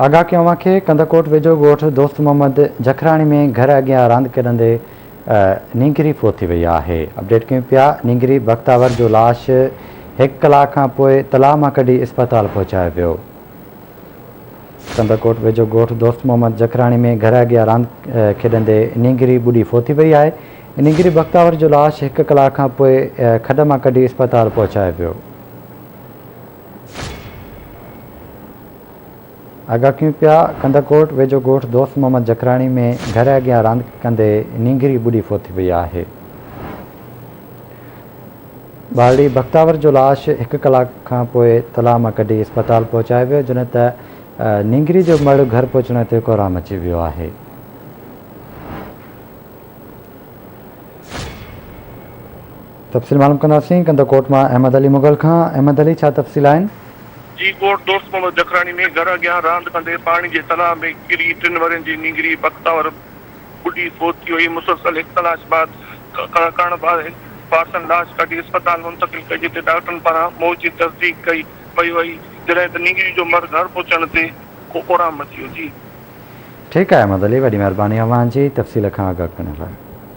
آگاهه ڪيون اوهان کي ڪنڌڪوٽ ويجهو ڳوٺ دوست محمد جکراڻي ۾ گهر اڳيان راند کيڏندي نينگري فوت ٿي وئي آهي اپڊيٽ ڪيون پيا نينگري بختاور جو لاش هڪ ڪلاڪ کان پوء تلاء مان ڪڍي اسپتال پهچايو ويو. ڪنڌڪوٽ ويجهو ڳوٺ دوست محمد جکراڻي ۾ گهر اڳيان راند کيڏندي نينگري ٻڏي فوت ٿي وئي آهي نينگري بختاور جو لاش هڪ ڪلاڪ کان پوء کڏ مان ڪڍي اسپتال پهچايو ويو. آگاهه ڪيون پيا، ڪنڌڪوٽ ويجهو ڳوٺ دوست محمد جکراڻي ۾ گهر اڳيان راند ڪندي نينگري ٻڏي فوت ٿي وئي آهي. ٻارڙي بختاور جو لاش هڪ ڪلاڪ کان پوء تلاء مان ڪڍي اسپتال پهچايو ويو، جڏهن ته نينگري جو مڙهه گهر پهچڻ تي ڪهرام اچي ويو آهي. تفصيل معلوم ڪنداسين ڪنڌڪوٽ مان احمد علي مغل کان احمد علي ڇا تفصيل آهن؟ جي ڳوٺ دوست محمد جکراڻي ۾ گهر اڳيان راند ڪندي پاڻي جي تلاء ۾ ڪري ٽن ورهين جي نينگري بختاور ٻڏي فوت ٿي وئي، مسلسل هڪ تلاش بعد ڪرڻ بعد وارثن لاش ڪڍي اسپتال منتقل ڪئي جتي ڊاڪٽرن پاران موت جي تصديق ڪئي پئي وئي جڏهن ته نينگري جو مڙهه گهر پهچڻ تي ڪوڪورام مچي ويو. جي. ٺيڪ آهي احمد علي وڏي مهرباني اوهان جي تفصيل کان آگاهه ڪرڻ لاء.